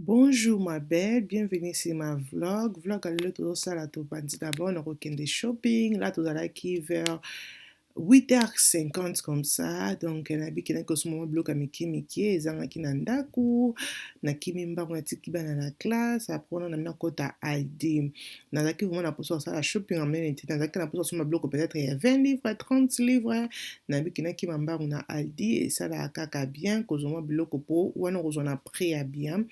Bonjour ma belle, bienvenue sur ma vlog. Vlog ya lelo tozosala, tobandi d'abord na kokende shopping. Là tozalaki vers 8h50 comme ça, donc nabiki kosomba mwa biloko ya mike mike ezangaki na ndako. Nakimi mbango, natiki bana na classe. Après wana nami nakota Aldi. Nazalaki vraiment na mposa kosala shopping ya monene te, nazalaki na mposa kosomba biloko peut-être ya 20 livres, 30 livres. Nabiki nakima mbango na Aldi, esalaka kaka bien kozwa mwa biloko mpo wana okozwa na prix ya bien.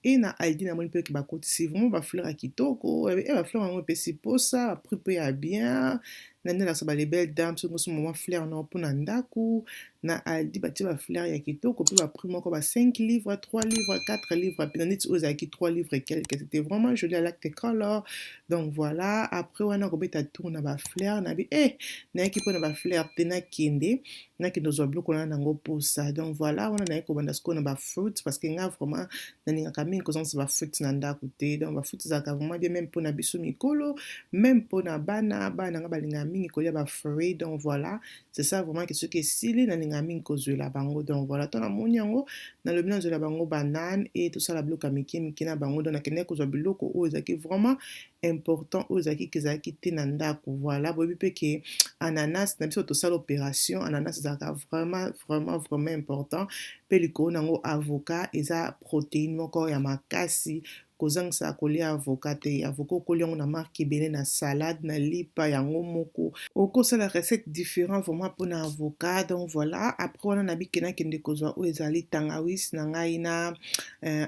E na Aldi namoni mpe ke bakotisi vraiment bafleur ya kitoko. E bafleur yango epesi posa, baprix mpe ya bien. Na nde nalakisa bale belle dame, soki osomba mwa fleur na mpona ndako, na Aldi batie bafleur ya kitoko mpe baprix moko ba 5 livres, 3 livres, 4 livres. Mpe na neti oyo ezalaki 3 livres quelque, c'était vraiment joli avec the color. Donc voilà, après wana kobeta tour na bafleur, nabi e nayaki mpona bafleur te, nakende ozwa biloko wana nango posa. Donc voilà, wana naye kobanda sikoyo na bafruit, parce que nga vraiment nalingaka mingi kozongisa bafruit na ndako te. Donc bafruit ezalaka vraiment bien, même mpona biso mikolo, même mpona bana. Bana nanga balingaka mingi kolia bafruit. Donc voilà, c'est ça vraiment ke soki esili, nalingaka mingi kozwela bango. Donc voilà, to namoni yango, nalobi nazwela bango banane e tosala biloko ya mike mike na bango. Donc nakendaki kozwa biloko oyo ezalaki vraiment important, oyo ezalaki te na ndako. Voilà, boyebi mpe ke ananas na biso tosala opération, ananas ezalaka vraiment vraiment vraiment important. Mpe likolo nango avocat eza protéine moko ya makasi. Kozangisa kolia avocat te. Avocat okolia yango na marque ebele, na salade, na lipa yango moko, okosala recette différent vraiment mpona avocat. Donc voilà, après wana nabiki nakende kozwa oyo ezali tangawisi na ngai na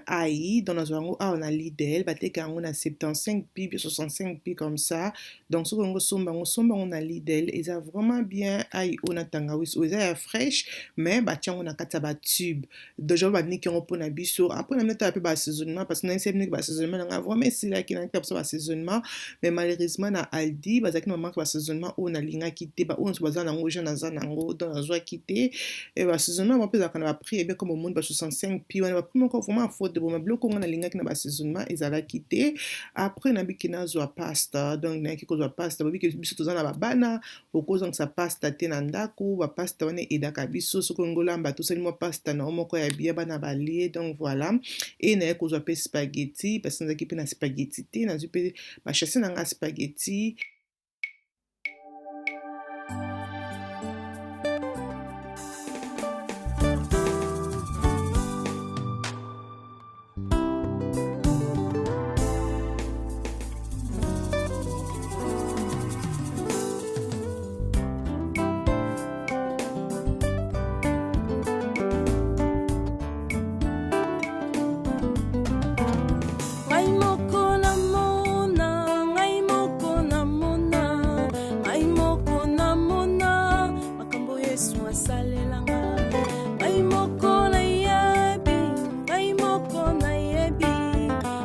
ail. Donc nazwa yango awa na Lidl, bateka yango na 75 p, 65 p comme ça. Donc soki yango somba yango, somba yango na Lidl, eza vraiment bien. Ail oyo na tangawisi oyo eza ya fraîche, mais batia yango na kati ya batube déjà, baniki yango mpona biso. Après na minotala mpe baassaisonnement, parce que nayebisi bino baassaisonnement na ngai vraiment esilaki na biso baassaisonnement. Mais malheureusement na Aldi bazalaki na bamarque baassaisonnement oyo nalingaki te, baoyo nyonso baza nango ja naza nango, donc nazwaki te. Baassaisonnement yango mpe ezalaka na baprix ebe, comme omoni ba 65 p wana, baprix moko vraiment faute de boma. Biloko ngo nalingaki na baassaisonnement ezalaki te. Après nabiki nazwa pasta. Donc nayaki kozwa pasta. Babiki biso toza na babana, okozongisa pasta te na ndako. Bapasta wana edaka biso soki olingi olamba, tosali mwa pasta na yo moko ya bien, bana balie. Donc voilà, e naye kozwa mpe spaghetti, parce que nazalaki mpe na spaghetti te. Nazwi mpe basachet na nga spaghetti. Ngai moko namona, ngai moko namona, ngai moko namona makambo Yesu asalelanga. Ngai moko nayebi, ngai moko nayebi,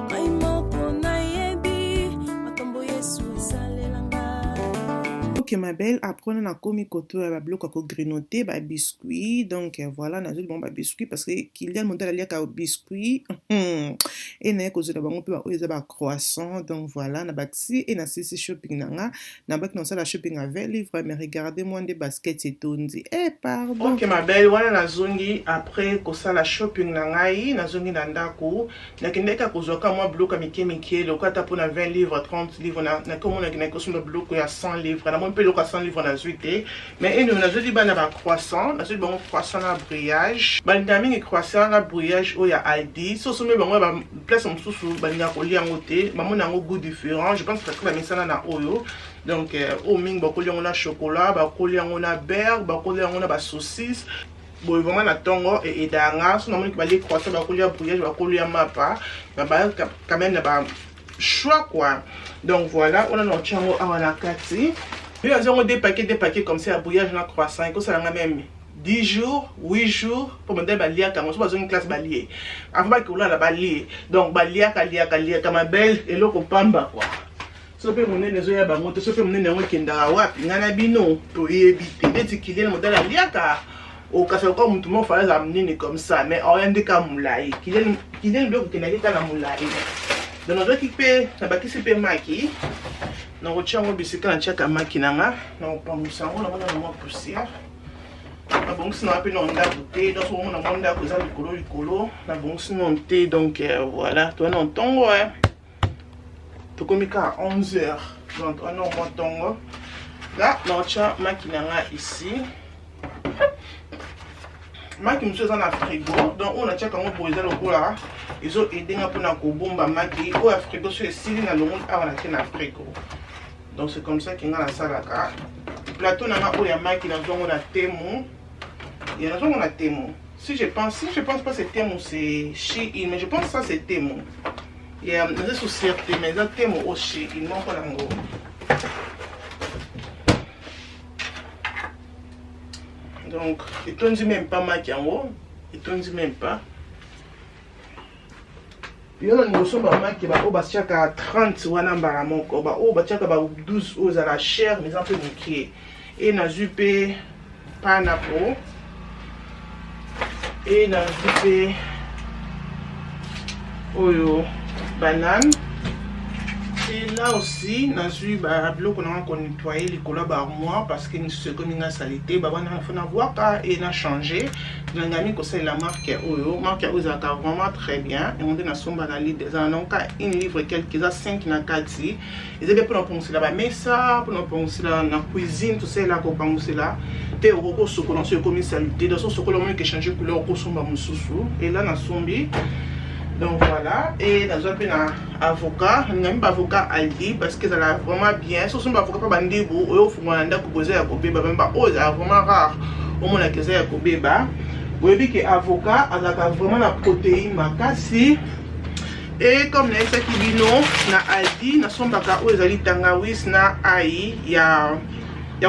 ngai moko nayebi makambo Yesu asalelanga. Ok ma belle, après wana nakomi koto ya babiloko ya kogrignoter, babiscuit. Donc voilà, nazwi bango babiscuit parce que Kilian modèle aliaka biscuit e naye kozwela bango mpe baoyo eza bacroissant. Donc voilà, na bakisi e nasilisi shopping na nga. Nabaki nasala shopping ya 20 livres, mais regardez moi nde basket etondi e, pardon. Ok ma belle, wana nazongi après kosala shopping na ngai, nazongi na ndako. Nakendaki kaka kozwaka mwa biloko ya mike mike, lokola ata mpona 20 livres, 30 livres. Nakomonaki naki kosomba biloko ya 100 livres, namoni mpe eloko ya 100 livres nazwi te. Mais eno nazweli bana ba croissant, nazweli bango croissant na brioche. Balingaka mingi croissant na brioche oyo ya Aldi. So osombi bango ya baplace mosusu, balingaka kolia yango te, bamona yango goût différent, je pense, parce que bamesana na oyo. Donc oyo mingi bakolia yango na chocolat, bakolia yango na beurre, bakolia yango na basaucisse boye. Vraiment na ntongo eedaka nga, so namoniki balie croissant, bakolia brioche, bakolia mapa na ba quand même na ba choix quoi. Donc voilà, wana na otia yango awa na kati. Yo nazwi yango deux paquets, deux paquets comme ça ya brioche na croissant, ekosalanga même 10 jours, 8 jours, mpo bandai baliaka yango. So bazongi classe, balie avant baki kolala, balie. Donc baliaka, liaka, liaka, ma belle, eloko pamba quoi. So mpe monene ezoya bango te, so mpe monene yango ekendaka wapi, ngai na bino toyebi te. Neti Kilian modele aliaka, okasa lokola motu moko fala azala monene comme ça, mais aoya nde ka molai. Kilian biloko ekendaki kaka na molai. Donc nazwaki mpe, nabakisi mpe maki, nakotia yango bisika natiaka maki na nga, nakopangusa yango, namona na mwa poussière. Nabongisi nanga mpe na ndako te, donc omona mwa ndako eza likolo likolo, nabongisi nano te. Donc voilà, toza na ntongo, tokomi kaka 11 heures, donc toza na mwa ntongo. La naotya maki na nga ici, maki mosusu eza na frigo, donc oyo natiaka yango boye eza lokola ezo aider nga mpona kobomba maki oyo ya frigo. So esili, na longoli awa, natie na frigo. Donc c'est comme ça que nga nasalaka. Plateau na nga oyo ya maki, nazwango na Temu ya, nazwango na Temu. Si je pense pas c'est Temu, c'est Shein, mais je pense ça c'est Temu ya, naza sûre te, mais eza Temu o Shein moko nango. Donc etondi même pas, maki yango etondi même pas. Yo na liboso bamaki baoyo batiaka 30 wana mbala moko, baoyo batiaka ba 12 oyo ezala cher, mais eza mpe mokie. E nazwi mpe pineapple, e nazwi mpe oyo banane. Et là aussi nazwi babiloko nanga konettoyer likolo ya baarmoire, parce que misusu ekomi nga saleté, babana fo nabwaka e na changer. Nalingami kosalela marque oyo, marque oyo ezalaka vraiment très bien. Yango nde nasomba na Lidl, ezala nango une livre quelque, eza 5 na kati. Eza bien mpona kopangusela bamesa, mpona kopangusela na cuisine, tosalela kopangusela te. Okoki kosokola so ekomi saleté, donc so osokola omoni ke change couleur, okosomba mosusu. Et là nasombi, donc voilà. Et nazwa mpe na avocat, nalingami baavocat Aldi parce que ezala vraiment bien. So osombi avocat mpe bandibu oyo ofungola na ndako boye, eza ya kobeba. Même baoyo ezala vraiment rare omonaka eza ya kobeba. Boyebi ke avocat azalaka vraiment na protéine makasi. Et comme nayebisaki bino, na Aldi nasombaka oyo ezali tangawis na ai ya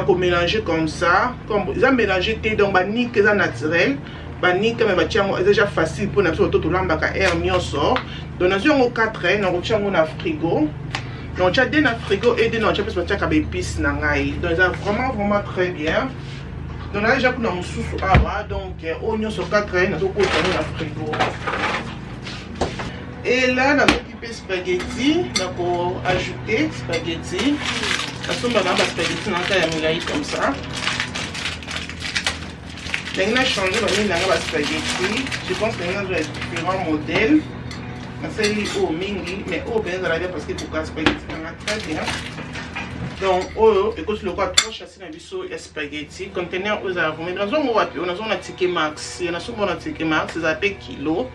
komélanger comme ça. Comme eza mélange te, donc banike eza naturel, banike me batia yango, eza déjà facile mpona biso bato tolambaka aire nyonso. Donc nazwi yango 4, nakotia yango na frigo, donc tia 2 na frigo et 2 na tia mpesi batiaka baépice na ngai. Donc eza vraiment vraiment très bien. Donc naza déjà kuna mosusu awa, donc oyo nyonso 4 nazokota yango na frigo. Et là nazoki mpe spaghetti, nako ajouter spaghetti. Nasombaka baspaghetti na kaka ya milai comme ça. Ndenge na change banini nanga baspaghetti, je pense ndenge nazwa différents modèles. Nasaleli oyo mingi, mais oyo mpenza ezala bien parce que ekoka spaghetti nanga très bien. Donc oyo ekoti lokola 3 sachets na biso ya spaghetti. Conteneur oyo ezala vraiment, nazwango wapi? Oyo nazwango na TK Maxx, nasomba na TK Maxx, ezala mpe kilo,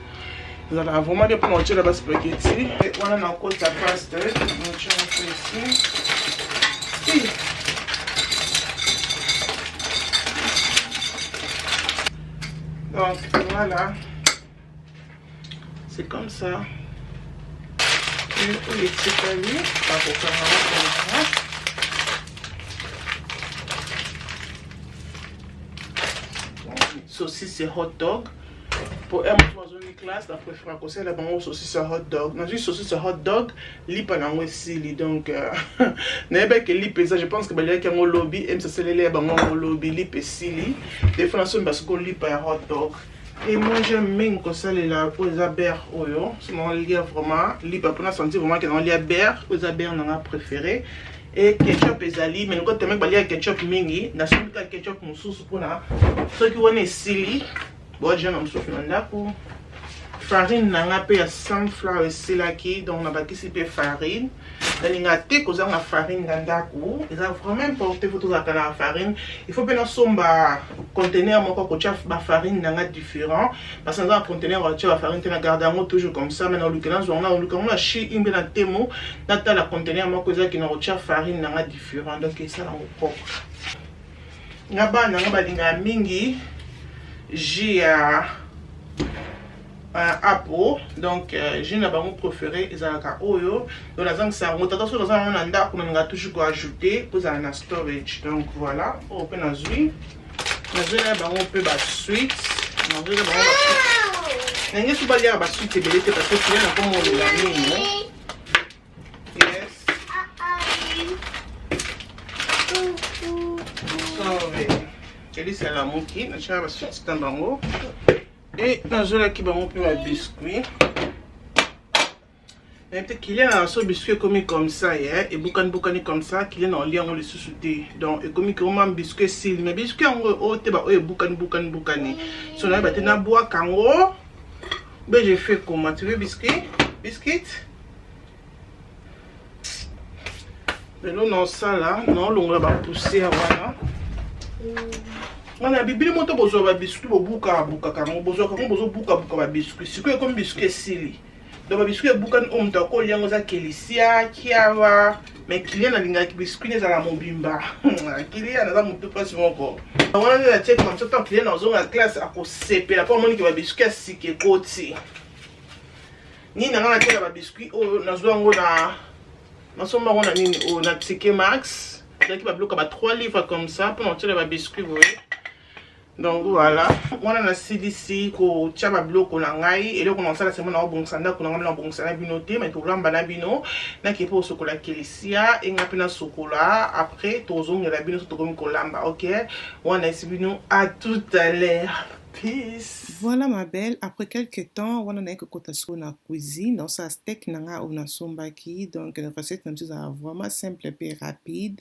ezalaka vraiment bien mpona kotiela baspaghetti wana. Nakota paste, notiango mpe ici. Donc voilà, c'est comme ça. Et oyo etikali bakokanga comme ça. Saucisse hot dog po heure mosusu bazongi classe, na préféra kosalela bango saucisse ya hot dog. Nazwi saucisse ya hot dog, lipa nango esili, donc nayebaki lipa eza, je pense que baliaki yango lobi, emisa asaleli ya bango yango lobi, lipa esili. Des fois nasombi basiko lipa ya hot dog. Et moi j'aime mingi kosalela oyo eza beurre oyo. So naolia vraiment lipa mpona sentir vraiment ke naolia beurre oyo, eza beurre nanga préféré. Et ketchup ezali, mais loko temeke balia ketchup mingi, nasombi kaka ketchup mosusu mpona soki wana esili, boja na mosusu na ndako. Farine na nga mpe ya sunflower esilaki, donc nabakisi mpe farine. Nalinga te kozanga farine na ndako, eza vraiment important, faut tozalaka na farine. Il faut mpe nasomba conteneur moko kotia bafarine na nga différent, parce que naza na conteneur kotia bafarine te, na garde yango toujours comme ça. Mais naluka nazwa yango, naluka yango na Shein mpe na Temu, natala conteneur moko ezalaki na kotia farine na nga différent, donc esala yango propre. Nga bana nga balingaka mingi jus ya apple, donc jus na bango préféré ezalaka oyo. Donc nazangisa yango tata soki naza nango na ndako, nalinga toujours koajouter po ezala na storage. Donc voilà, oyo mpe nazwi, nazwi na bango mpe basweet, nazwi na bango basweet. Ndenge so baliaka basweet ebele te, parce que filia nakoma oloba nini. Yes, sorry, Elisi alamuki. Natiaka basweet na bango e nazwelaki bango mpe babiscuit. Nayebi te Kylian na so biscuit ekomi comme ça ye ebukani bukani comme ça. Kylian na olia yango lisusu te, donc ekomi koma biscuit esili, mais biscuit yango oyo te, ba oyo ebukani bukani bukani. So nayeba te nabwaka yango be je fais comment? Tu veux biscuit? Biscuit lelo naosala, naolongola bapoussière wana. Wana bibili moto bozwa babiscuit, bobukaka bukaka yango, bozwaka yango, bozobukabuka babiscuit. Sikoyo ekomi biscuit esili, donc babiscuit ebukani. Oyo moto akolia yango eza Kelisia, Kiara, mais Kilian alingaki biscuit ezala mobimba. Kilian aza motu mpasi moko wana nde natie comme ça. Ntango Kilian azonga classe, akosepela mpo amoniki babiscuit ya sika ekoti. Nini na ngai natiela babiscuit oyo, nazwa yango na nasomba yango na nini oyo na TK Maxx. Ezalaki babiloko ba 3 livres comme ça mpona kotiela babiscuit boye. Donc voilà, wana nasilisi kotia babiloko na ngai. Eloko na kosala semo na kobongisa ndako na ngai, na kobongisa na bino te, mais tolamba na bino. Nake mpe kosokola Kelisia, enga mpe nasokola, après tozongela bino so tokomi kolamba. Ok, wana esi bino, à tout à l'heure, peace. Voilà ma belle, après quelques temps, wana naye kokota sikoyo na cuisine, naosala steak na ngai oyo nasombaki. Donc recette na biso ezala vraiment simple mpe rapide.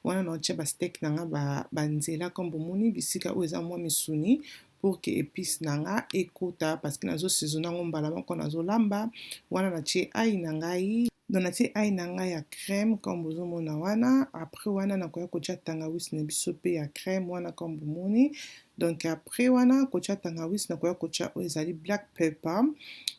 Wana naotia basteak na nga banzela comme bomoni bisika oyo eza mwa misuni, pour que épice na nga ekota, parce que nazosaisonne yango mbala moko nazolamba. Wana natie ail na ngai, donc natie ail na ngai ya crème comme bozomona wana. Après wana nakoya kotia tangawisi na biso mpe ya crème wana comme bomoni. Donc après wana kotia tangawisi, nakoya kotia oyo ezali black pepper.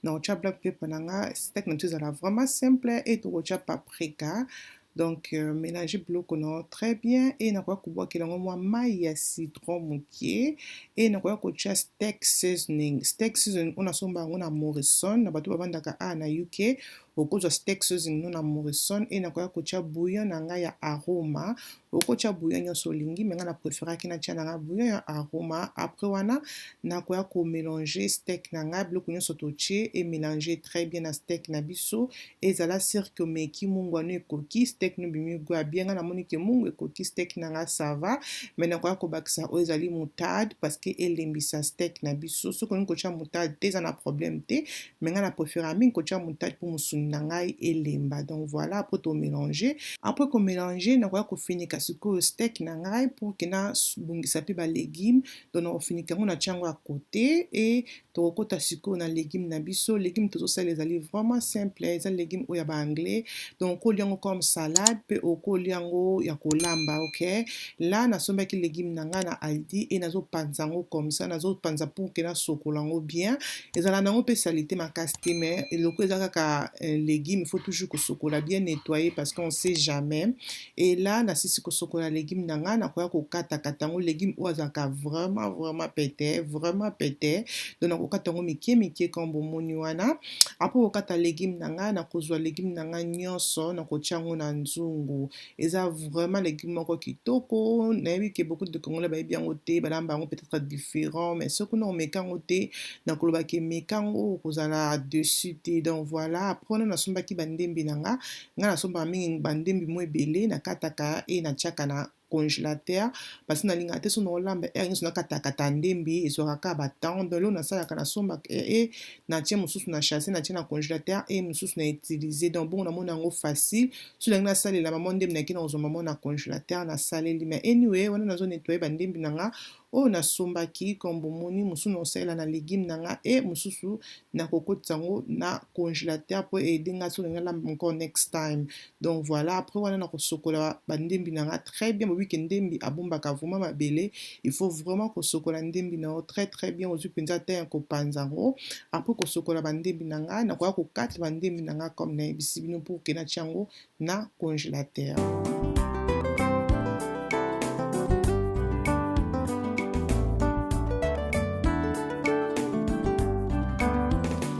Na kotia black pepper na nga, steak na biso ezala vraiment simple. E tokotia paprika. Donc mélange biloko na yo très bien. E nakoya kobwakela yango mwa mai ya citron moke. E nakoya kotia steak seasoning. Steak seasoning oyo nasomba yango na Morrison. Na bato bavandaka awa na UK, okozwa steak seasoning no na Morrison. E nakoya kotia bouillon na ngai ya Aroma. Okotia bouillon nyonso olingi, mais ngai na préféraki natia na ngai bouillon ya Aroma. Après wana nakoya komélange steak na ngai. Biloko nyonso totie emélange très bien na steak na biso. Ezala sûr que omeki mungu wana ekoki, steak no ebimi goût ya bien. Ngai namoni ke mungu ekoki, steak na ngai ça va, mais nakoya kobakisa oyo ezali moutarde, parce que elembisa steak na biso. Soki olingi kotia moutarde te, eza na problème te, mais ngai na préféra mingi kotia moutarde mpo mosuni na ngai elemba. Donc voilà, après tomélange, après komélange, nakoya kofinika sikoyo steak na ngai pour ke nabongisa mpe balégume. Donc nakofinika yango, natia yango ya côté. E tokokota sikoyo na légume na biso. Légume tozosala ezali vraiment simple, eza légume oyo ya baanglais. Donc okolia yango comme salade mpe okolia yango ya kolamba. Ok, là nasombaki légume na ngai na Aldi e nazopanza yango comme ça. Nazopanza pour ke nasokola yango bien. Ezala nango mpe saleté makasi te, mais eloko eza kaka légume, il faut toujours kosokola bien, nettoyer, parce qu'on sait jamais. Et là nasisi kosokola légume na ngai, nakoya kokatakata yango. Légume oyo azalaka vraiment vraiment pete, vraiment pete. Donc nakokata yango mike mike comme bomoni wana. Après kokata légume na ngai, nakozwa légume na ngai nyonso, nakotia yango na nzungu. Eza vraiment légume moko kitoko. Nayebi ke beaucoup de Congolais bayebi yango te, balamba yango peut-être différent, mais soki na omeka yango te, nakolobaka emeka yango, okozala dessus te. Donc voilà, après wana nasombaki bandembi na nga. Ngai nasombaka mingi bandembi mo ebele, nakataka e natiaka na congélateur, parce nalingaka te so na olamba heure nyonso nakatakata ndembi, ezwaka kaka batemps. Donc eloko nasalaka, nasombaka e natie mosusu na sachet, natie na congélateur, e mosusu na utiliser. Donc bongo namoni yango facile. So nalingi nasalela mama ndembi, naki na kozwa mama na congélateur, nasaleli. Mais anyway, wana nazo nettoyer bandembi na nga oyo nasombaki comme bomoni. Mosusu nakosalela na légume na nga, e mosusu nakokotisa yango na congélateur mpo aide nga so nalingi nalamba encore next time. Donc voilà, après wana nakosokola bandembi na nga très bien. Boyebi ke ndembi abombaka vraiment mabele, il faut vraiment kosokola ndembi na yo très très bien. Ozwi mpenza te ya kopanza yango. Après kosokola bandembi na nga, nakoya kokata bandembi na nga comme nayebisi bino, pour ke natia yango na congélateur.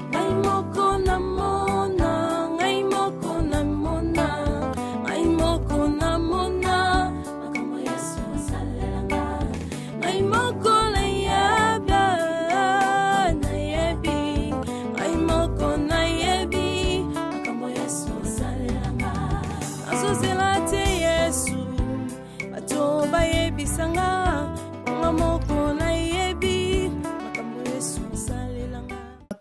Ngai moko namona, ngai moko namona, ngai moko namona makambo Yesu asalelanga. Ngai moko nayeba, nayebi, ngai moko nayebi makambo Yesu asalelanga. Nazozela te ye.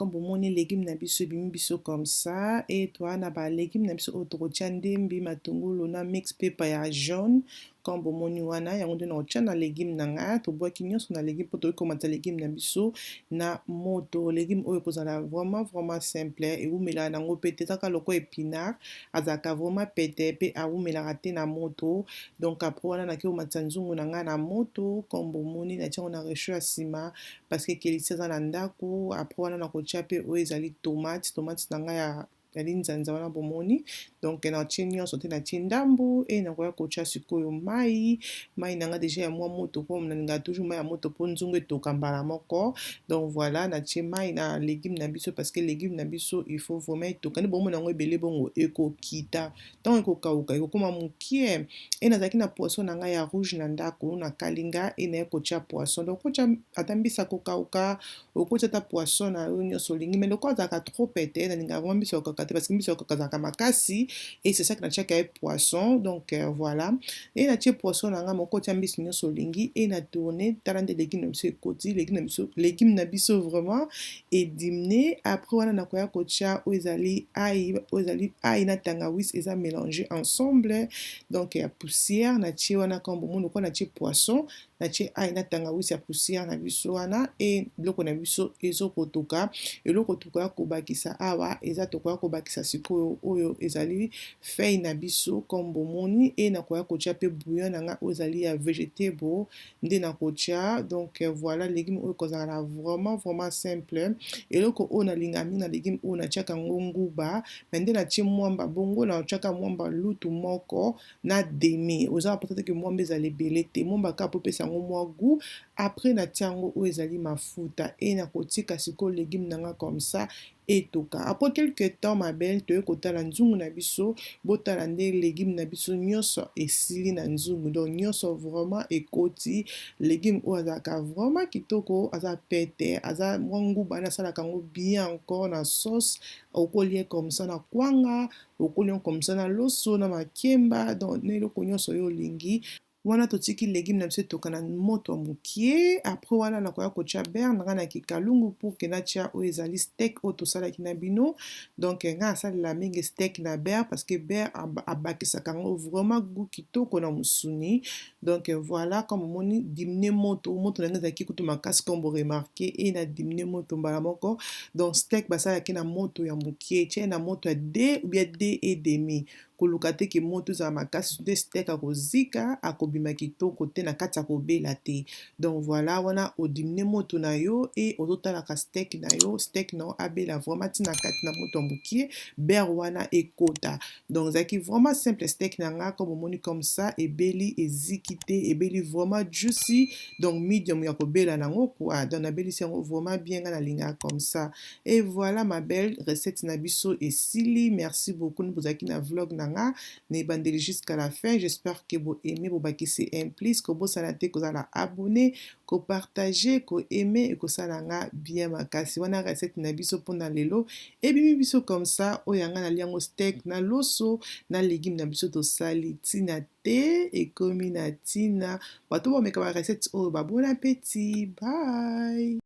Comme bomoni, légume na biso ebimi biso comme ça. E toa na balégume na biso oyo tokotia ndembi, matungulu na mix pepper ya jaune. Comme bomoni wana, yango nde na kotia na légume na ngai. Tobwaki nyonso na légume mpo tokoki komata légume na biso na moto. Légume oyo ekozala vraiment vraiment simple, ewumelaka nango mpe te. Ezaka lokola épinard, azalaka vraiment pete mpe awumelaka te na moto. Donc après wana, naki komatisa nzungu na ngai na moto. Comme bomoni, natia yango na réchaud ya nsima parce que kelisi aza na ndako. Après wana, nakotia mpe oyo ezali tomate, tomate na ngai ya linzanza wana bomoni. Donc natie nyonso te, natie ndambu. E nakoya kotia sikoyo mai, mai na nga déjà ya mwa moto, mpo nalingaka toujours mai ya moto mpo nzungu etoka mbala moko. Donc voilà, natie mai na légume na biso parce que légume na biso, il faut vraiment etoka. Nde bomona yango ebele bongo, ekokita ntango ekokauka, ekokóma mokie. E nazalaki na poisson na ngai ya rouge na ndako na kalinga. E naye kotia poisson. Donc okotia ata mbisi kokauka, okotia ata poisson na yo nyonso olingi, mais lokola azalaka trop pete, nalingaka vraiment mbisi kokauka te parce que mbisi kokauka azalaka makasi. Et c'est ça que natiaka ye poisson. Donc voilà, e natie poisson na ngai moko, otia mbisi nyonso olingi. E na tourne, tala nde légume na biso ekoti, légume na biso, légume na biso vraiment ediminuer. Après wana, nakoya kotia oyo ezali ail, oyo ezali ail na tangawisi, eza mélange ensemble. Donc ya poussière natie wana. Comme bomoni, lokola natie poisson, natie ail na tangawisi ya poussière na biso wana. E biloko na biso ezokotoka. Eloko tokoya kobakisa awa eza, tokoya kobakisa sikoyo oyo ezali feuille na biso. Comme bomoni, e nakoya kotia mpe bouillon na nga oyo ezali ya vegetable nde nakotia. Donc voilà, légume oyo kozala na vraiment vraiment simple. Eloko oyo nalingaka mingi na légume oyo, natiaka yango nguba, mais nde natie mwamba bongo, natiaka mwamba lutu moko na demi. Oza na mposa te que mwamba ezala ebele te, mwamba kaka po epesa yango mwa goût. Après natia yango oyo ezali mafuta. E nakotika sikoyo légume na nga comme ça etoka. Après quelque temps, ma belle, toye kotala nzungu na biso. Botala nde légume na biso nyonso esili na nzungu. Donc nyonso vraiment ekoti. Légume oyo azalaka vraiment kitoko, aza pete, aza mwa nguba, nasalaka yango bien encore na sauce. Okolia comme ça na kwanga, okolia comme ça na loso, na makemba, donc na eloko nyonso oyo olingi. Wana totiki légume na biso etoka na moto ya mokie. Après wana, nakoya kotia beurre na ngai na kikalungu pour que natia oyo ezali steak oyo tosalaki na bino. Donc ngai asalela mingi steak na beurre parce que beurre abakisaka yango vraiment goût kitoko na mosuni. Donc voilà, comme omoni, diminuer moto. Moto na ngai ezalaki kutu makasi, comme boremarquer. E na diminuer moto mbala moko. Donc steak basalaki na moto ya mokie, tie na moto ya 2 ou bien 2 et demi. Koluka te que moto ezala makasi te, steak akozika, akobima kitoko te na kati, akobela te. Donc voilà, wana odiminuer moto na yo e ozotalaka steak na yo. Steak na yo abela vraiment ntina kati na moto ya mokie, beurre wana ekota. Donc ezalaki vraiment simple. Steak na nga, comme omoni, comme ça ebeli, eziki te, ebeli vraiment juicy. Donc medium ya kobela nango quoi. Donc nabelisi yango vraiment bien, nga nalingaka comme ça. Et voilà, ma belle, recette na biso esili. Merci beaucoup bozalaki na vlog na nga na ebandeli jusqu'à la fin. J'espère que boaime, bobakisi un plus. Kobosana te kozala abonné, kopartager, koaimer, ekosala nga bien makasi. Wana recette na biso mpona lelo ebimi biso comme ça. Oyo yanga nalia yango steak na loso na légume na biso tosali. Ntina te ekomi na ntina. Bato bomeka barecette oyo. Ba bon appétit, bye.